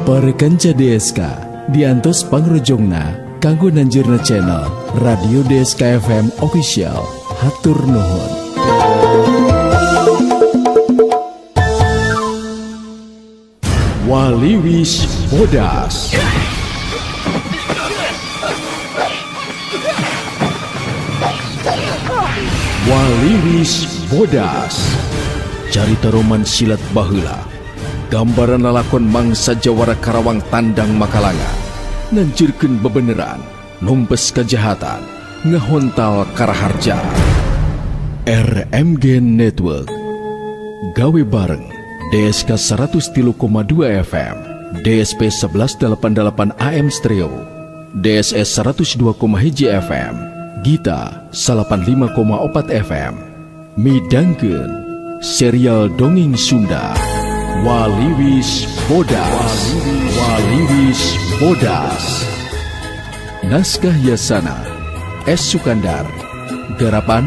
Para kanca DSK diantos pangrojongna kanggo nanjirna channel Radio DSK FM Official. Hatur nuhun. Waliwis Bodas. Waliwis Bodas. Carita roman silat baheula. Gambaran lalakon mangsa jawara Karawang tandang Makalanga. Nanjirkeun bebeneran, numpes kejahatan, ngahontal karaharja. RMG Network. Gawe bareng DSK 103,2 FM, DSP 1188 AM Stereo, DSS 102,1 FM, Gita 85,4 FM. Midangkeun serial dongeng Sunda Waliwis Bodas. Waliwis Bodas. Naskah Yasana S. Sukandar. Garapan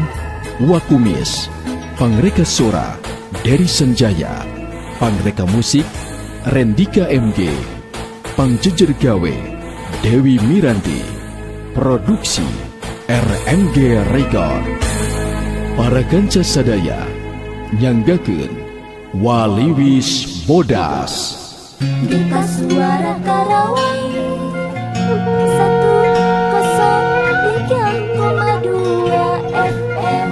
Wakumis. Pangreka Sora Dery Sanjaya. Pangreka Musik Rendika MG. Pangjejer Gawe Dewi Miranti. Produksi RMG Record. Para kanca sadaya nyanggakeun Waliwis Bodas. Duta Suara Karawang 103,2 FM.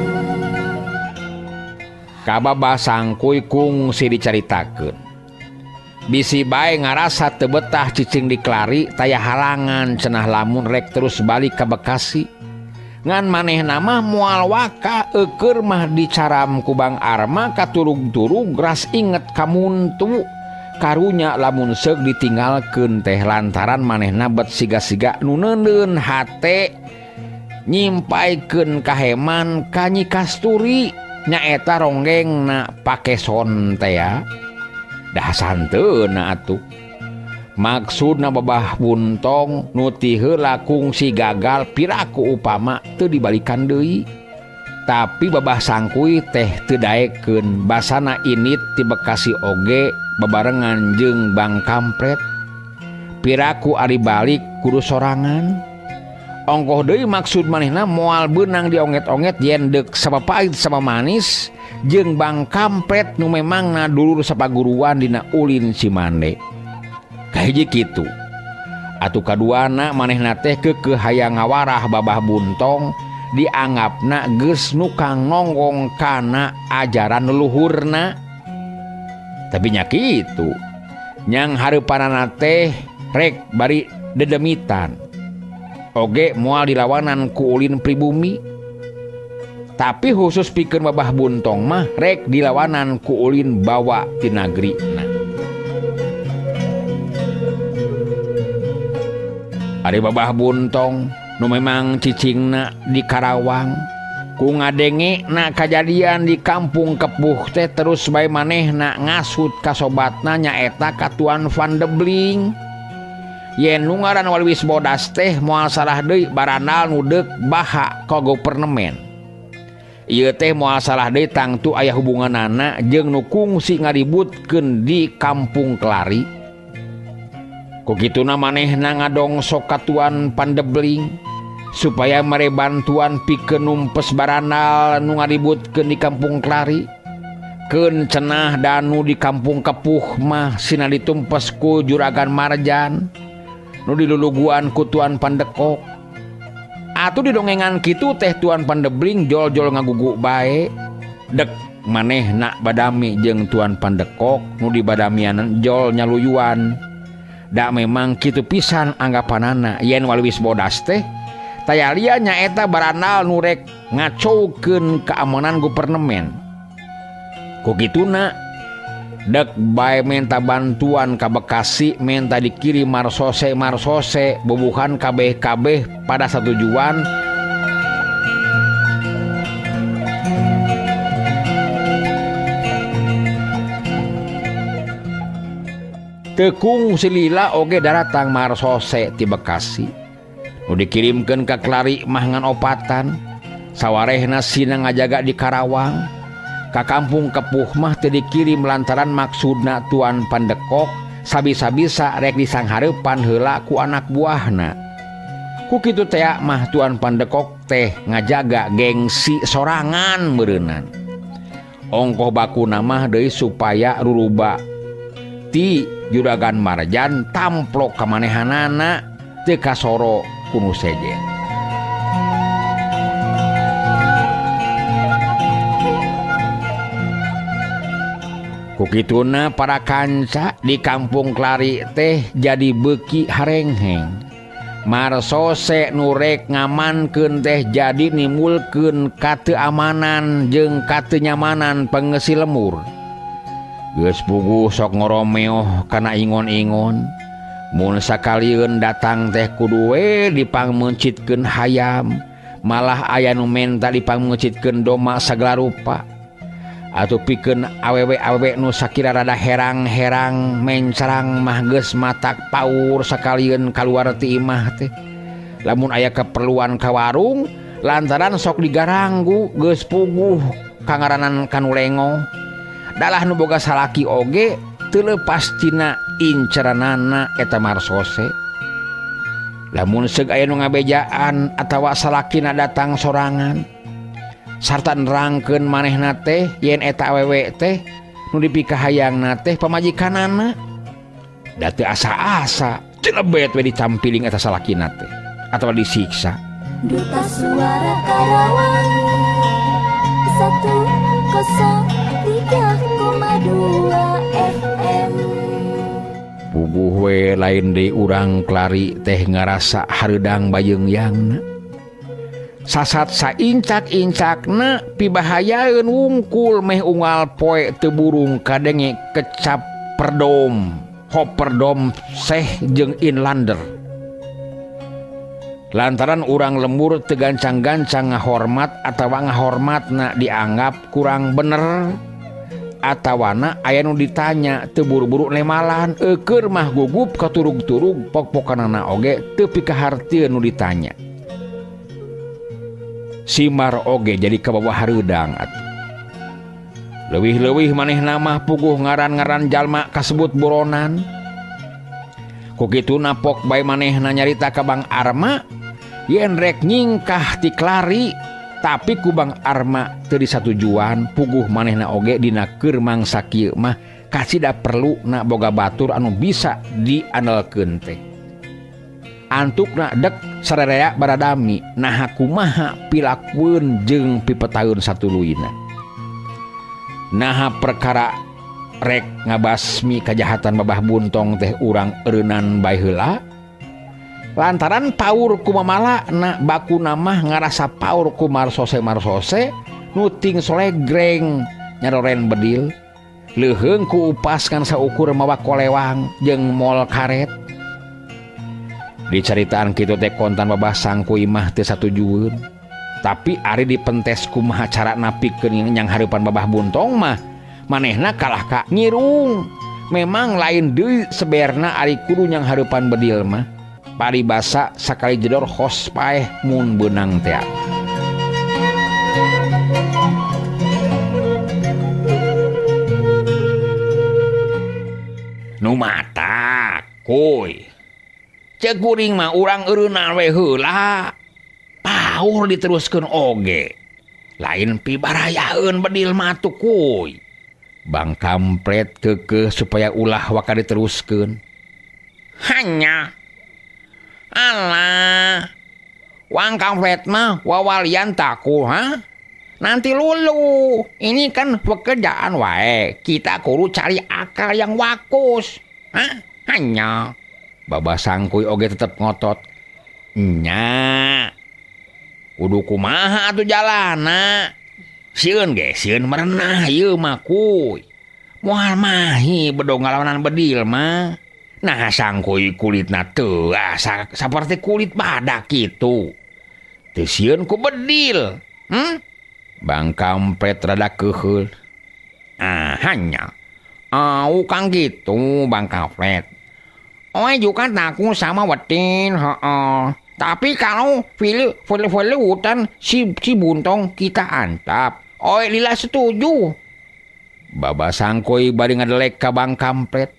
Kababa sangkuy kungsi dicaritakeun. Bisi bae ngarasa teu betah cicing di Klari taya halangan cenah lamun rek terus balik ka Bekasi. Ngan manehna mah moal waka eukeur mah dicaram ku Bang Arma katurug-turug ras inget kamuntu. Karunya lamun seug ditinggalkeun teh lantaran manehna bet siga-siga nu neuneun hate nyimpaikeun kaheman ka Nyi Kasturi nyaeta ronggengna pakeson teh ya. Dah santeuna atuh. Maksudna Babah Buntong nu ti heula kungsi gagal piraku upama teu dibalikan deui. Tapi Babah Sangkuy teh teu daekeun basana init ti Bekasi oge bebarengan jeung Bang Kampret. Piraku ari balik kudu sorangan. Ongkoh deui maksud manehna moal beunang dionget-onget yen deuk sabapait sama manis jeung Bang Kampret nu memangna dulur sapaguruan dina ulin Cimande. Kahiji kitu. Atuh kaduana manehna teh keukeuh hayang ngawarah Babah Buntong dianggapna geus nukang nonggong kana ajaran leluhurna. Tapi nya kitu. Nyang hareupanana teh rek bari dedemitan. Oge moal dilawanan ku ulin pribumi. Tapi khusus pikeun Babah Buntong mah rek dilawanan ku ulin bawa ti nagrina. Ari Babah Buntong nu memang cicingna di Karawang ku ngadenge na kajadian di kampung Kepuh teh terus bae manehna ngasut ka sobatna nyaeta ka Tuan Van de Bling. Yen nu ngaran Waliwis Bodas teh moal salah deui barandal nu deuk baha ka gubernemen. Ieu teh moal salah deui tangtu aya hubunganana jeung nu kungsi ngaributkeun di kampung Klari. Ku kituna manehna ngadongsok ka Tuan Pandebling supaya mere bantuan pikeun numpes barandal nu ngaributkeun di kampung Klari. Keun cenah danu di kampung Kepuh mah sina ditumpes ku Juragan Marjan nu diluluguan ku Tuan Pandekok. Atuh didongengan kitu teh Tuan Pandebling jol-jol ngagugu bae. Dek manehna badami jeung Tuan Pandekok nu dibadamian jol nyaluyuan. Da memang kitu pisan anggapanana yen Waliwis Bodas teh taya lian nyaeta barandal nu rek ngacaukeun keamanan gubernemen. Ku kituna dek bae menta bantuan ka Bekasi, menta dikirim marsose-marsose bubuhan kabeh-kabeh pada satujuan. Tekung silila oge daratang marsose ti Bekasi. Nu dikirimkeun ka Klari mah ngan opatan. Sawarehna sina ngajaga di Karawang. Ka kampung Kepuh mah teu dikirim lantaran maksudna Tuan Pandekok Sabisa-bisa rek disanghareupan heula ku anak buahna. Ku kitu tea mah Tuan Pandekok teh ngajaga gengsi sorangan meureunnan. Ongkoh bakuna mah deui supaya ruruba ti Juragan Marjan tamplok kamanehanana teu kasoro ku nu sejen. Kukituna para kanca di kampung Klari teh jadi beuki harengheng. Marsose nu rek ngamankeun teh jadi nimbulkeun kateamanan jeung katenyamanan pengesi lemur. Geus puguh sok ngoromeoh kana ingon-ingon. Mun sakalieun datang teh kudu we dipangmeuncitkeun hayam, malah aya nu menta dipangmeuncitkeun doma sagala rupa. Atuh pikeun awewe-awewe nu sakira rada herang-herang mencerang mah geus matak paur sakalieun kaluar ti imah teh. Lamun aya keperluan ka warung lantaran sok digaranggu geus puguh kangaranan kanu lengo. Dalah nu boga salaki oge teu leupas tina inceranana eta marsose. Lamun seug aya nu ngabejaan atawa salakina datang sorangan sarta nerangkeun manehna teh yen eta awewe teh nu dipikahayangna teh pamajikanana. Da teu asa-asa celebet we dicampiling eta salakina teh atawa disiksa. Duta Suara Karawang 103,2 FM. Puguh we lain deui urang Klari teh ngarasa hareudang bayeungyangna. Sasat saincak-incakna pibahayaeun wungkul meh unggal poe teu burung kadenge kecap perdom, hoperdom seh jeung inlander. Lantaran urang lembur teu gancang-gancang ngahormat atawa ngahormatna dianggap kurang bener atawana aya nu ditanya teu buru-buru nemalan eukeur mah gugup katurug-turug pok-pokanana oge teu pikahartieun nu ditanya. Simar oge jadi kabawa hareudang atuh. Leuwih-leuwih manehna mah puguh ngaran-ngaran jalma kasebut buronan. Ku kitu napok bae manehna nyarita ka Bang Arma yen rek nyingkah ti Klari, tapi ku Bang Arma teu disatujuan puguh manehna oge dina keur mangsa kieu mah kasida perlu na boga batur anu bisa diandalkeun teh. Antukna dek sarerea baradami naha kumaha pilakueun jeung pipetaeun satuluyna. Naha perkara rek ngabasmi kajahatan Babah Buntong teh urang eureunnan bae heula. Lantaran paur kumamala na bakuna mah ngarasa paur ku marsose-marsose nu ting solegreng nyaroren bedil leuheung ku upas ngan saukur mawa kolewang jeung mol karet. Dicaritaan kitu teh kontan Babah Sangkuy mah teu satujueun. Tapi ari dipentes kumaha cara napikeun nyang hareupan Babah Buntong mah manehna kalah ka ngirung. Memang lain deui seberna ari kudu nyang hareupan bedil mah. Paribasa sakali jedor hos paeh mun beunang tea. Nu matak kuy. Cek kuring mah urang eureunnan we heula. Paur diteruskeun oge. Lain pibarayaeun bedil mah atuh kuy. Bang Kampret keukeuh supaya ulah waka diteruskeun. Hanya alah. Wang Kampret mah wawalian taku ha? Nanti lulu. Ini kan pekerjaan wae. Kita kudu cari akal yang wakus. Hah? Hanya Babah Sangkuy oge tetep ngotot. Nya. Kudu kumaha atuh jalana. Sieun ge sieun merenah ieu mah kuy. Moal mahi bedog ngalawanan bedil mah. Nah Sangkuy kulitna teu saperti kulit badak kitu. Teu sieun ku bedil. Bang Kampret rada keuheul. Ah hanya. Au kang gitu Bang Kampret. Oh juga takut sama wetin, heeh. Tapi kalau file hutan si Buntong kita antap. Oh lila setuju. Babah Sangkuy bari ngadelek ka Bang Kampret.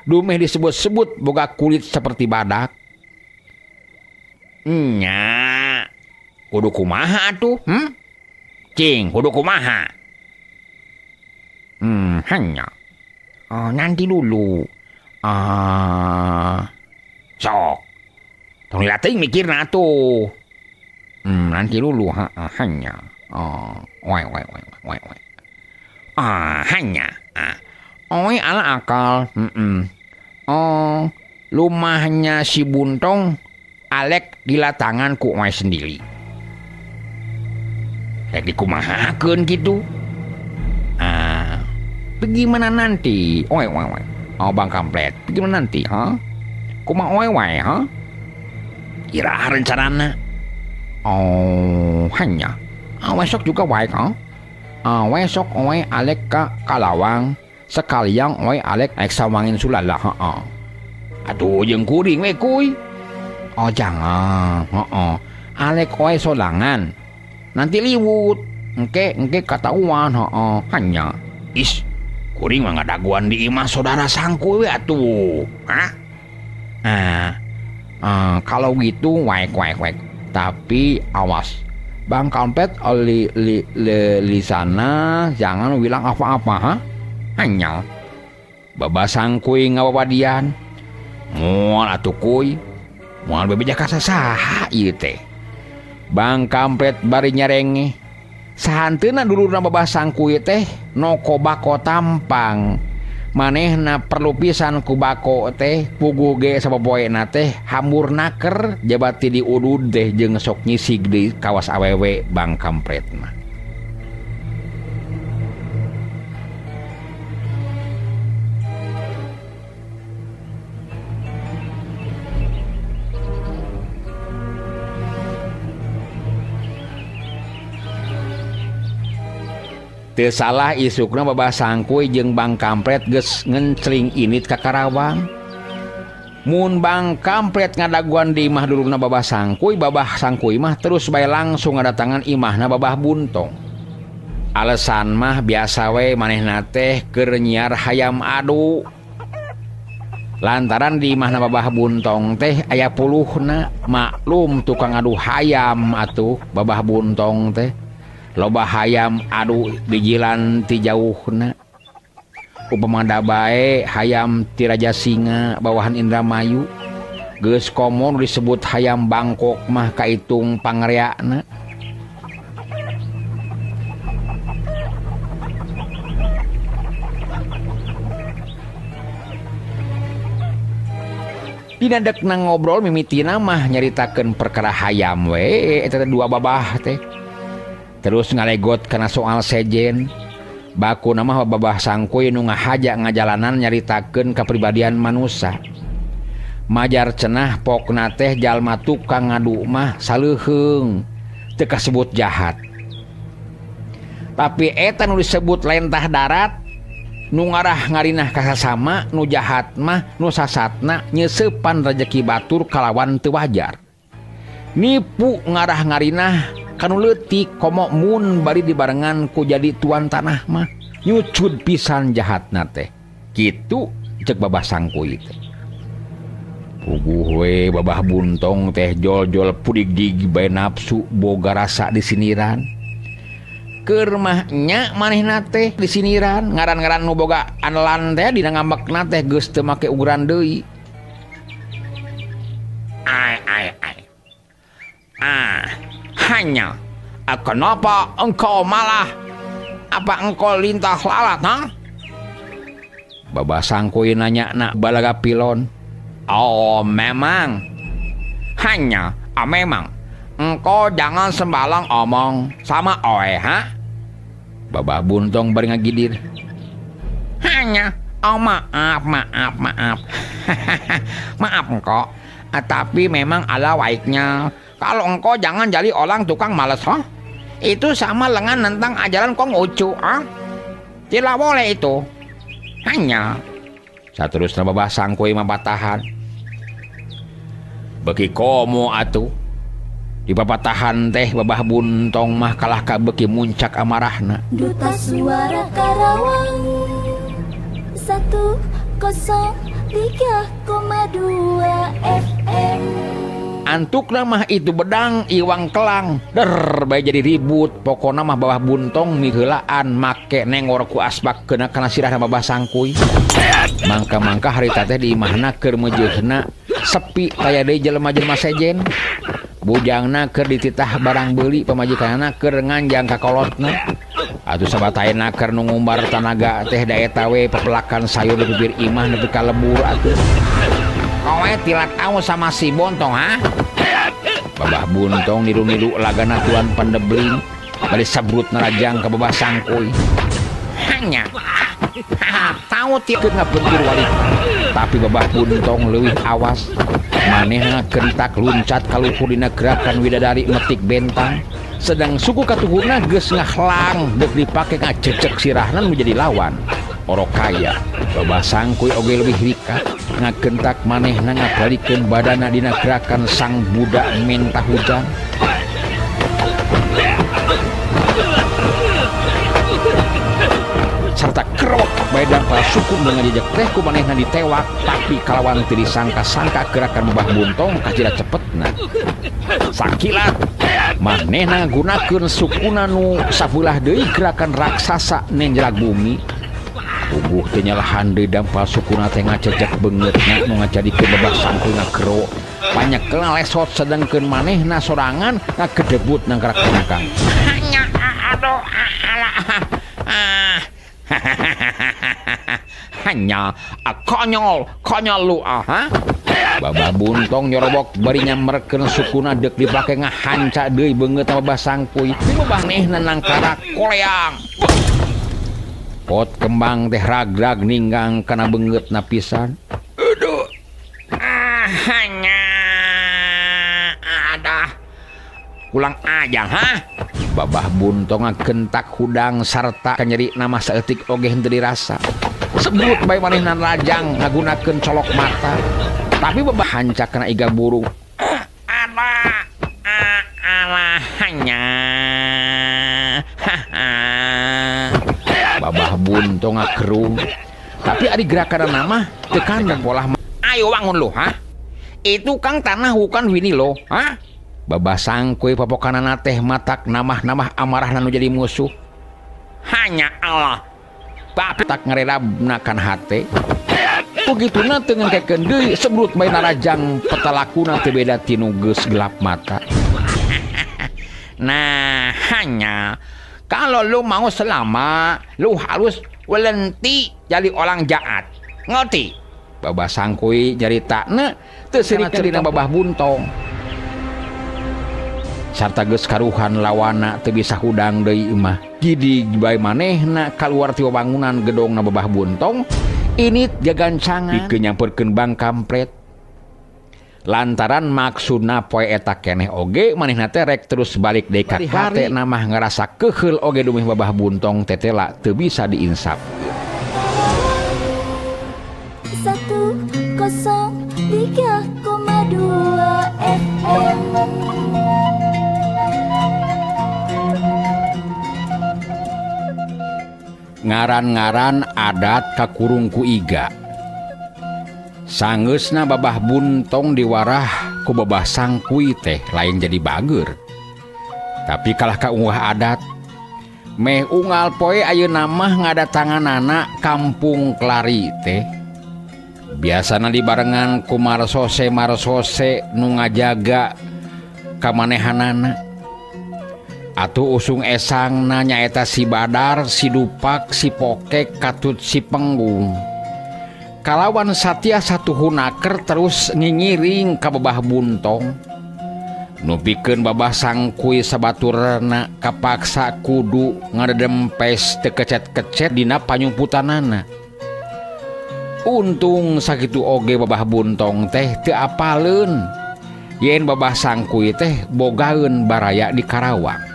Dumeh disebut-sebut boga kulit seperti badak. Nya. Kudu kumaha atuh? Cing, kudu kumaha? Hanya. Oh, nanti dulu. Sok. Tong dilatih mikirna atuh. Nanti dulu ha, hanya. Oh, oi oi oi oi oi. Hanya. Oi ala akal. Oh, lumahnya si Buntong alek dilatangan ku oi sendiri. Rek dikumahakeun kitu. Bagaimana nanti? Oi oi oi. Oh, Bang Kampret, bagaimana nanti, ha? Kumaha oi oi, ha? Iraha rencanana. Oh, hanya. Besok juga wae, ha? Besok oi alek ka Kalawang. Sekalian oi alek ek sawangin sulala, ha. Aduh, jeung kuring we kuy. Oh, jangan. Heeh. Alek oi solangan. Nanti liwut. Engke katauan, heeh. Hanya. Is, kuring mah ngadaguan di imah saudara sangkuy we atuh. Hah? Kalau gitu waek waek waek. Tapi awas, Bang Kampret li sana jangan bilang apa-apa, ha? Hanya. Babah sangkuy ngawawadian. Moal atuh kuy. Moal bebeja ka sasaha ieu teh. Bang Kampret bari nyarenge. Sahanteuna dulurna babah sangkuy teh noko bako tampang. Manehna perlu pisan ku bako teh puguh ge sapopoena teh hambur naker jabati diudud teh jeung sok nyisig di kawas awewe Bang Kampret mah. Teu salah isukna babah sangkuy jeung Bang Kampret geus ngencling init ka Karawang. Mun Bang Kampret ngadaguan di imah dulurna babah sangkuy mah terus bae langsung ngadatangan imahna babah Buntong. Alasan mah biasa we manehna teh keur nyiar hayam adu. Lantaran di imahna babah Buntong teh aya puluhna, maklum tukang adu hayam atuh babah Buntong teh. Loba hayam adu dijilan ti jauhna. Upama bae hayam ti Raja Singa bawahan Indramayu. Geus komo nu disebut hayam Bangkok mah kaitung pangreana. Dina dekna ngobrol mimitina mah nyaritakeun perkara hayam we eta teh dua babah teh. Terus ngalegot kana soal sejen. Baku nama babah sangkuy nu ngahaja ngajalanan nyaritakeun kapribadian manusa. Majar cenah pokna teh jalma tukang ngadu mah saleuheung, teu kasebut jahat. Tapi eta nu disebut lentah darat nu ngarah ngarinah kasasama nu jahat mah nu sasatna nyeusepan rejeki batur kalawan teu wajar. Nipu ngarah ngarinah kanu leutik komo mun bari dibarengan ku jadi tuan tanah mah nyucud pisan jahatna teh. Kitu cek babah sangkuy teh. Puguh we babah Buntong teh jol-jol pudig-dig bae nafsu boga rasa disiniran. Keur mah nya manehna teh disiniran ngaran-ngaran nu boga anelan teh dina ngambekna teh geus teu make ukuran deui. Ai ai ai. Hanya, kenapa engkau malah, apa engkau lintah lalat, ha? Babah sangkuy nanya nak balaga pilon. Oh, memang. Hanya, memang. Engkau jangan sembalang omong sama oe, ha? Babah Buntong bari ngagidir. Hanya, oh maaf, maaf, maaf. Maaf engkau. Tapi memang ala baiknya. Kalau engkau jangan jadi orang tukang males, ha? Itu sama lengan tentang ajaran Konghucu, ha? Tidak boleh itu. Hanya. Saterusna babah sangkuy mah patahan. Beki komo atuh. Di papatahan teh babah Buntong mah kalah ka beki muncak amarahna. Duta Suara Karawang 102 103,2 FM. Antuk mah itu bedang iwang kelang der bae jadi ribut. Pokona mah Babah Buntong miheulaan make nengor ku asbak kena kana sirahna Babah Sangkuy. Mangka-mangka harita teh di imahna keur meujeuhna sepi taya deui jelema-jelema sejen. Bujangna keur dititah barang beuli, pamajikanna keur nganjang ka kolotna. Atuh sabataena keur nu ngumbar tanaga teh da eta we pepelakan sayur di bibir imah nepi ka lebur atuh. Kowe tilat au sama si Bontong ha? Babah Buntong niru-niru lagana tuan pandebling bari sabrut narajang ka Babah Sangkuy. Hanya tahu tiket ngabentur wali. Tapi Babah Buntong leuwih awas. Manehna kentak luncat kaluhur dina gerakan widadari metik bentang. Sedang suku katuhurna geus ngahlang deuk dipake ngajejek sirahna nu jadi lawan. Orok kaya Babah Sangkuy oge leuwih rikat ngagentak manehna ngabalikeun badana dina gerakan sang budak mentah hujan. Serta kerok bae dampal suku ngajejek teh ku manehna ditewak, tapi kalawan teu disangka-sangka gerakan Babah Buntong kajira cepetna. Sakilat manehna gunakeun sukuna nu sabelah deui gerakan raksasa nenjelag bumi. Tubuh teh nyalahan deui dampal sukuna teh ngajejek beungeutna nu ngajadikeun Babah Sangkuy ngagero. Panyekelna lesot sedengkeun manehna sorangan ngagedebut nang karak kang. Hanya aduh alah ah. Hanya konyol konyol lu ah ha? Babah Buntong nyorobok bari nyammerkeun sukuna deuk dipake ngahanca deui beungeut Babah Sangkuy. Manehna nangkarak koleang. Pot kembang teh ragrag ninggang kana beungeutna pisan. Aduh. Ah, hanya ada. Ulang aja ha? Babah Buntong ngagentak hudang sarta kanyeri nama saeutik oge henteu dirasa. Sebut bae manehna rajang ngagunakeun colok mata. Tapi babah hanca kana iga burung. Alah, alah hanya. Babah Buntong ngagerung. Tapi ari gerakan mah teu kandang polah. Ayo bangun lu, ha? Itu kang tanah bukan wini lo, ha? Babah Sangkuy papokanana teh matak namah-namah amarahna nu jadi musuh. Hanya Allah. Bapak tak ngarelabna kan hate. Begituna teu ngengkekeun deui sebrut bae narajang petalakuna teu beda tinu geus gelap mata. Nah, hanya kalau lu mau selama, lu harus berhenti jadi orang jahat. Ngerti? Babah Sangkuy nyaritakna teu seurik cerita Babah Buntong. Sarta geus karuhan lawana teu bisa hudang deui mah. Jadi bae manehna kaluar ti bangunan gedongna Babah Buntong, ini gagancangan pikeun nyamperkeun Bang Kampret. Lantaran maksudna poe eta keneh oge manehna teh rek terus balik deui ka Klate mah ngarasa keheul oge dumeh Babah Buntong tetela teu bisa diinsap. 103,2 FM. Ngaran-ngaran adat kakurung ku iga. Sangeusna Babah Buntong diwarah ku Babah Sangkuy teh lain jadi bager. Tapi kalah ka unggah adat. Meh unggal poe ayeuna mah ngadatanganana kampung Klari teh. Biasana dibarengan ku marsose-marsose nu ngajaga kamanehanana. Atuh usung esangna nyaeta si Badar, si Dupak, si Pokek, katut si Penggung. Kalawan satia satuhunaker terus ngingiring ka Babah Buntong. Nu pikeun Babah Sangkuy sabaturna kapaksa kudu ngadedempes teu kecet-kecet dina panyumputanana. Untung sakitu oge Babah Buntong teh teu apaleun yen Babah Sangkuy teh bogaeun baraya di Karawang.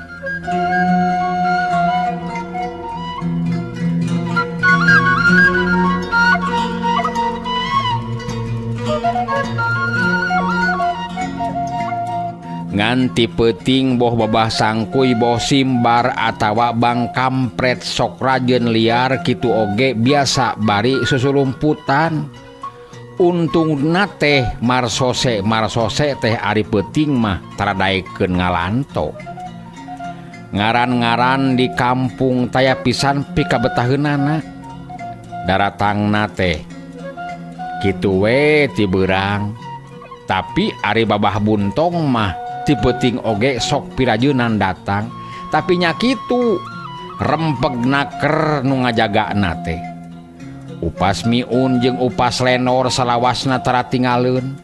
Nganti peuting boh Babah Sangkuy boh Simbar atawa Bang Kampret sok rajeun liar kitu oge biasa bari susulumputan. Untungna teh marsose teh ari peuting mah tara daekeun ngalanto. Ngaran-ngaran di kampung taya pisan pikabetaheunana. Daratangna teh kitu we ti beurang. Tapi ari Babah Buntong mah ti peuting oge sok pirajeunan datang. Tapi nya kitu rempeg naker nu ngajagana teh. Upas miun jeung upas lenor salawasna tara tingaleun.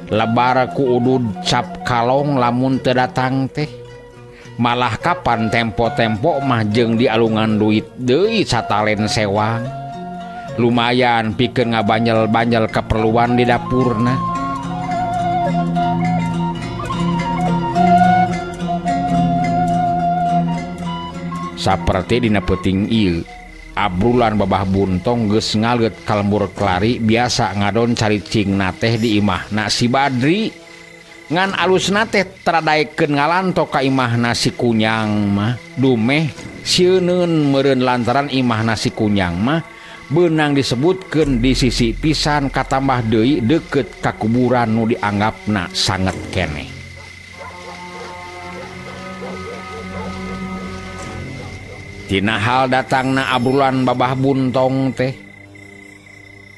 Lebar ku udud cap kalong lamun teu datang teh. Malah kapan tempo-tempo mah jeung dialungan duit deui satalen sewang. Lumayan pikeun ngabanjel-banjel keperluan di dapurna. Saperti dina peuting ieu, abrulan Babah Buntong geus ngaleut ka lembur klari biasa ngadon caricingna teh di imahna si Badri. Ngan alusna teh tara daekeun ngalanto ka imahna si Kunyang mah. Dumeh sieuneun meureun lantaran imahna si Kunyang mah beunang disebutkeun di sisi pisan katambah deui deukeut ka kuburan nu dianggapna sanget keneh. Tina hal datangna abrulan Babah Buntong teh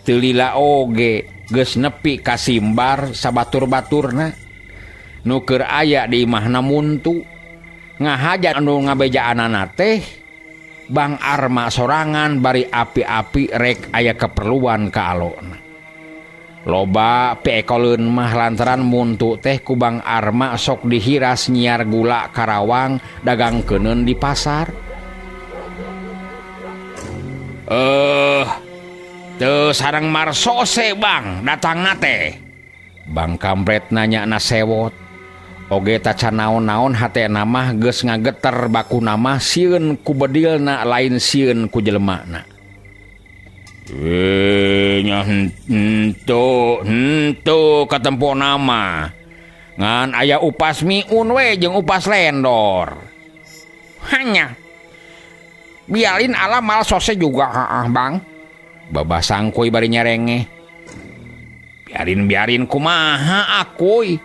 teu lila oge geus nepi ka simbar sabatur-baturna. Nu keur aya di imahna muntu ngahaja anu ngabejaanana teh Bang Arma sorangan bari api-api rek aya keperluan ka alona. Loba piekoleun mah lantaran muntu teh ku Bang Arma sok dihiras nyiar gula Karawang dagangkeuneun di pasar. Teu sareng marsose Bang datangna teh. Bang Kampret nanya na sewot. Oge tacan naon-naon hatena mah geus ngageter bakuna mah sieun ku bedilna lain sieun ku jelemana. Nya henteu katempona mah. Ngan aya upas miun we jeung upas lendor. Hanya biarin ala mal sose juga heeh Bang. Babah Sangkuy bari nyerengeh. Biarin-biarin kumaha akuy.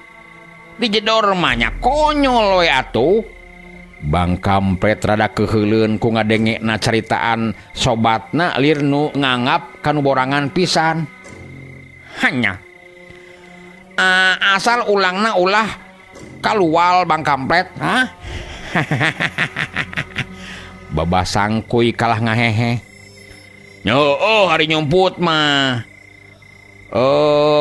Dijedor mah nya konyol we atuh. Bang Kampret rada keuheuleun ku ngadengena caritaan sobatna lir nu nganggap kanu borangan pisan. Hanya asal ulangna ulah kalual Bang Kampret, hah? Babah Sangkuy kalah ngahehe. Nyeueuh hari nyumput mah.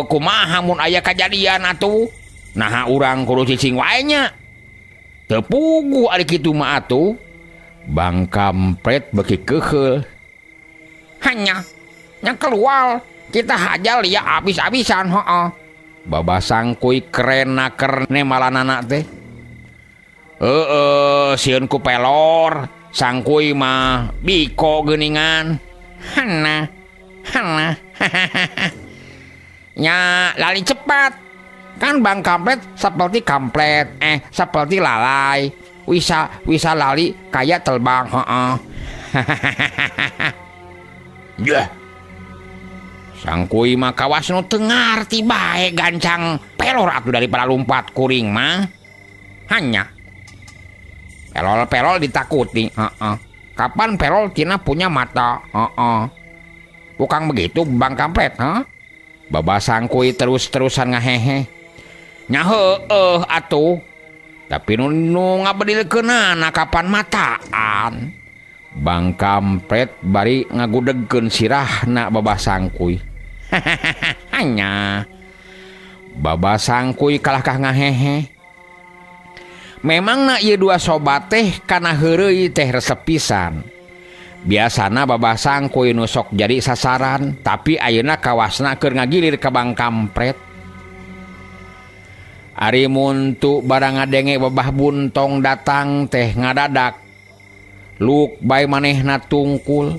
Kumaha mun aya kajadian atuh? Naha urang kudu cicing wae nya. Teu puguh ari kitu mah atuh. Bang Kampret beuki keuheul. Hanya nya keluar kita hajar lia abis-abisan heeh. Babah Sangkuy keren naker nemalanana teh. Heeh, sieun ku pelor, Sangkuy mah biko geuningan. Hana. Hana. Nya lali cepat. Kan Bang Kampret seperti kampret, seperti lalai. Wisa lali kayak terbang, heeh. Yah. Sangkuy mah kawas nu teu ngarti bae gancang pelor atuh daripada lumpat kuring mah. Hanya pelol-pelol ditakuti, heeh. Kapan pelol tina punya mata, heeh. Bukan begitu Bang Kampret, ha? Babah Sangkuy terus-terusan ngahehe. Nya heueuh atuh. Tapi nu ngabedilkeunana kapan mataan. Bang Kampret bari ngagudegkeun sirahna Babah Sangkuy. Hanya Babah Sangkuy kalahkah ngahehe. Memangna ieu dua sobat teh kana heureuy teh resep pisan. Biasana Babah Sangkuy nu sok jadi sasaran, tapi ayeuna kawasna keur ngagilir ka Bang Kampret. Ari muntu barang ngadenge Babah Buntong datang teh ngadadak. Luk bae manehna tungkul.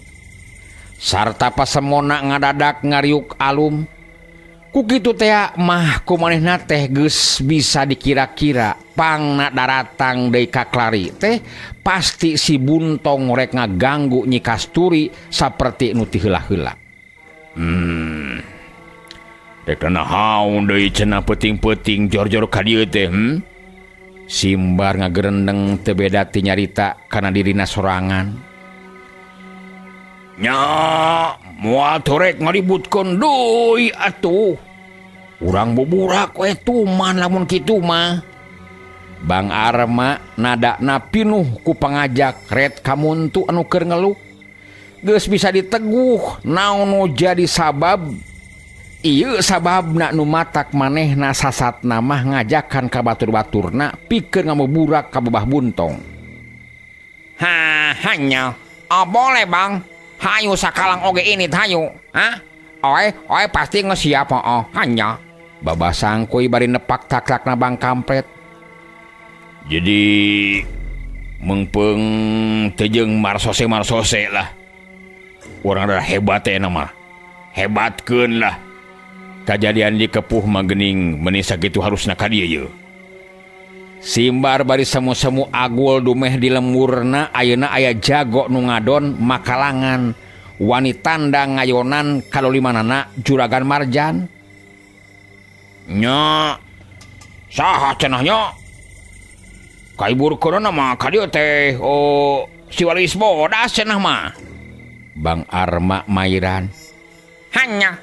Sarta pasemona ngadadak ngariuk alum. Ku kitu teh mah ku manehna teh geus bisa dikira-kira pangna daratang deui ka klari teh pasti si Buntong rek ngaganggu Nyi Kasturi saperti nu ti heula-heula. Rek naon deui cenah peuting-peuting jor-jor ka dieu teh, Simbar ngagerendeng teu beda ti nyarita kana dirina sorangan. Nya, moal torek ngaributkeun deui atuh. Urang buburak we tuman lamun kitu mah. Bang Arma nadana pinuh ku pangajak ret kamuntu anu keur ngeluh. Geus bisa diteguh naon nu jadi sabab. Ieu sababna nu matak manehna sasatna mah ngajakan ka batur-baturna pikeun ngamuburak ka Babah Buntong. Ha hanya. Oh boleh Bang. Hayu sakalang oge ini hayu. Hah? Oe, oe pasti ngesiap oh hanya. Babah Sangkuy bari nepak taklakna Bang Kampret. Jadi mengpeng teu jeung marsose-marsose lah. Urang adalah hebat teh mah. Hebatkeun lah. Kajadian di Kepuh mah geuning meuni sakitu harusna ka dieu ye. Simbar bari semu-semu agul dumeh di lemurna ayeuna aya jago nu ngadon makalangan wani tanda ngayonan kalolimanana Juragan Marjan. Nya saha cenah nya? Kaiburkeunana mah ka dieu teh oh si Walis Bodas cenah mah. Bang Arma mairan. Hanya.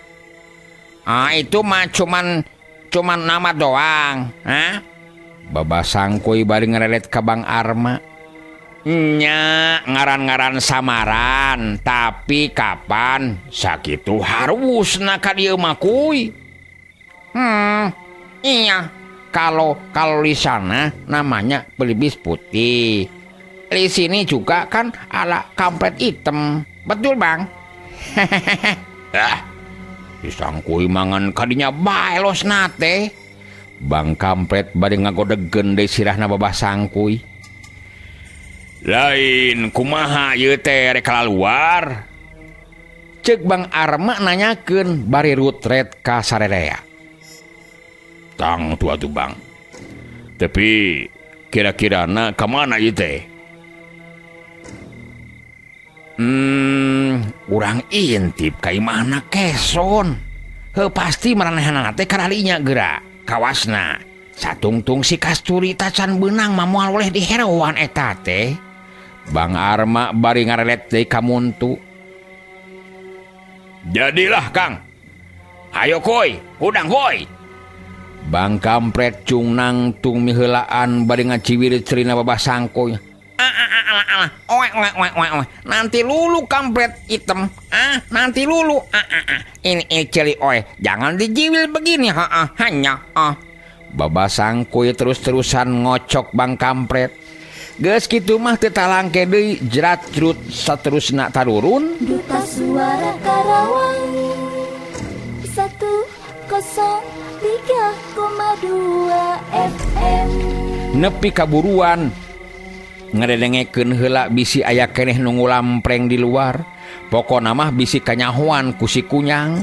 Ah itu mah cuman nama doang, ha? Babah Sangkuy bari ngerelet ka Bang Arma. Nya ngaran-ngaran samaran, tapi kapan sakitu harusna ka dieu mah kuy. Iya. Kalau di sana namanya belibis putih. Di sini juga kan ala kampret hitam. Betul, Bang? Ah. Disangkui mangan kadinya bae losna teh. Bang Kampret bari ngagodegkeun deui sirahna Babah Sangkuy. Lain kumaha ieu teh rek kaluar? Ceuk Bang Arma nanyakeun bari rutret ka sarerea. Tang tua tuh Bang. Tapi kira-kirana ka mana ieu teh? Urang intip ka imahna Keson. Heuh pasti maranehanana teh karalinya geura kawasna. Satungtung si Kasturi tacan beunang mah moal oleh diheroan eta teh. Bang Arma bari ngarelet deui ka muntu. Jadilah Kang. Hayo koy, hudang koy. Bang Kampret cungnang tung miheulaan bari ngaciwir cerina Babah Sangkuy. Alah, oe oe oe oe oe. Nanti lulu kampret hitam. Ah, nanti lulu. Ah, ah, ah. Ini celi oe. Jangan dijiwil begini, ha, ah, hanya ah. Babah Sangkuy terus-terusan ngocok Bang Kampret. Geus kitu mah teu talangke deui jerat jrut saterusna tarurun. Duta Suara Karawang 103,2 FM. Nepi kaburuan ngadengekeun heula bisi aya keneh nu ngulampreng di luar. Pokona mah bisi kanyahoan ku si Kunyang.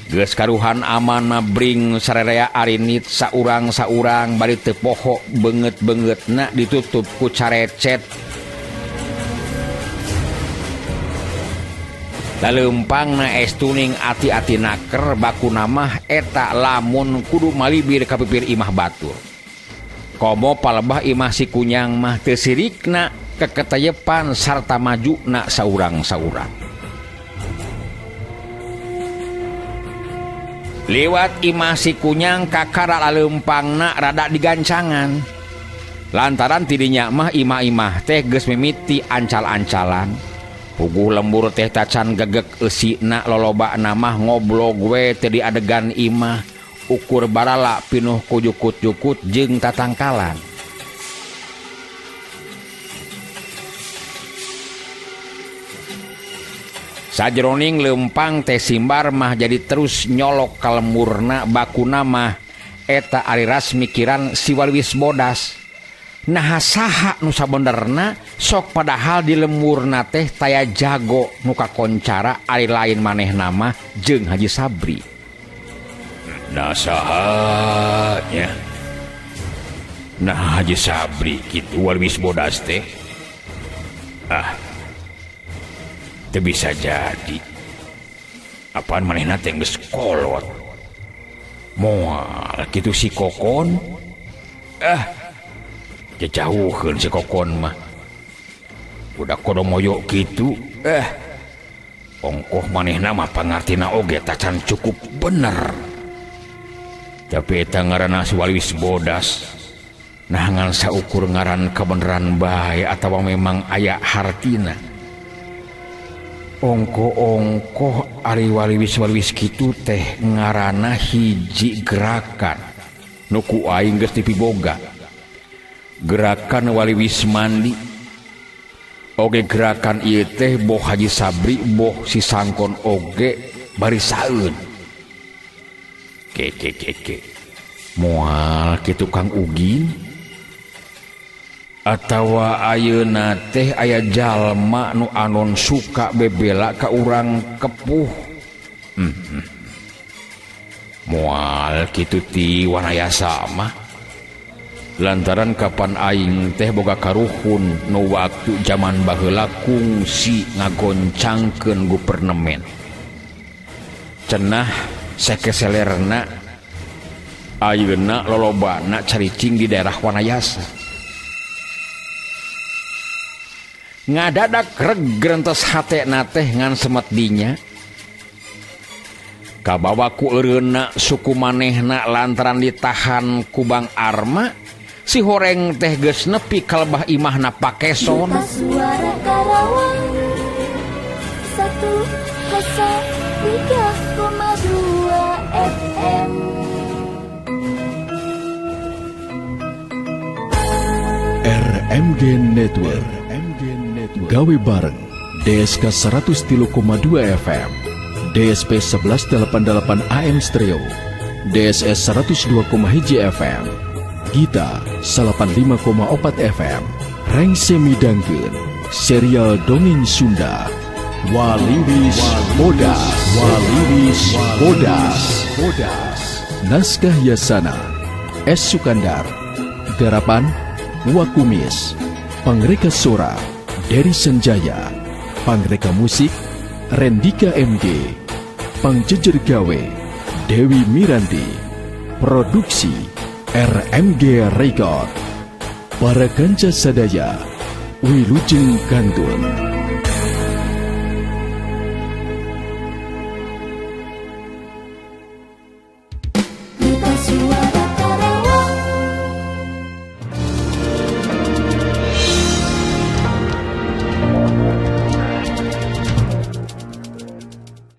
Geus karuhan aman mah bring sarerea arinit saurang-saurang bari teu poho beungeut-beungeutna ditutup ku carecet. Laleumpangna es tuning ati-ati naker bakuna mah eta lamun kudu malibir ka pipir imah batur. Komo palebah imah si Kunyang mah teu sirikna keketayepan sarta majuna saurang-saurang. Lewat imah si Kunyang kakara laleumpangna rada digancangan. Lantaran tidinya mah imah-imah teh geus mimiti ancal-ancalan. Puguh lembur teh tacan gegek eusina lolobana mah ngoblog we teu di adegan imah. Ukur barala pinuh ku jukut-jukut jeung tatangkalan. Sajroning leumpang teh Simbar mah jadi terus nyolok ka lemurna bakuna mah eta ari ras mikiran si Waliwis Bodas. Naha saha nu sabenerna sok padahal di lemurna teh taya jago nu kakoncara ari lain manehna mah jeung Haji Sabri. Nah saha nya. Nah Haji Sabri kitu Waliwis Bodas teh. Ah. Teu bisa jadi. Apaan manehna teh geus kolot. Moal kitu si Kokon. Ah. Jejauheun si Kokon mah. Udah kodo moyo kitu. Eh. Ongkoh manehna mah pangartina oge tacan cukup bener. Tapi eta ngaranna si Waliwis bodas. Nah ngan saukur ngaran kebeneran bae atawa memang aya hartina. Ongkoh-ongkoh ari waliwis-waliwis kitu teh ngaranna hiji gerakan nu ku aing geus dipiboga. Gerakan waliwis mandi. Oge gerakan ieu teh boh Haji Sabri boh si Sangkon oge bari saeun. Keke moal kitu Kang Ugin atawa ayeuna teh aya jalma nu anon suka bebela ka urang kepuh. Moal kitu ti Wanayasa mah lantaran kapan aing teh boga karuhun nu waktu jaman baheula kungsi ngagoncangkeun gupernemen cenah sekeselerna ayeuna lolobana caricing di daerah Wanayasa. Ngadadak reg grentes hatena teh ngan semet dinya kabawa ku eureunna suku manehna lantaran ditahan ku Bang Arma si horeng teh geus nepi ka lebah imahna Pakeson. Suara Karawang 103,2 FM. RMG Network, gawe bareng DSK 103,2 FM, DSP 1188 AM Stereo, DSS 102,1 FM, Gita 85,4 FM, Rengse midangkeun serial dongeng Sunda Waliwis Bodas. Waliwis Bodas. Naskah Yasana S. Sukandar, garapan Wakumis, Pangreka Sora Dery Senjaya, Pangreka Musik Rendika MG, Pangjejer Gawe Dewi Miranti, Produksi RMG Record. Para kanca sadaya, wilujeng kantun. Suara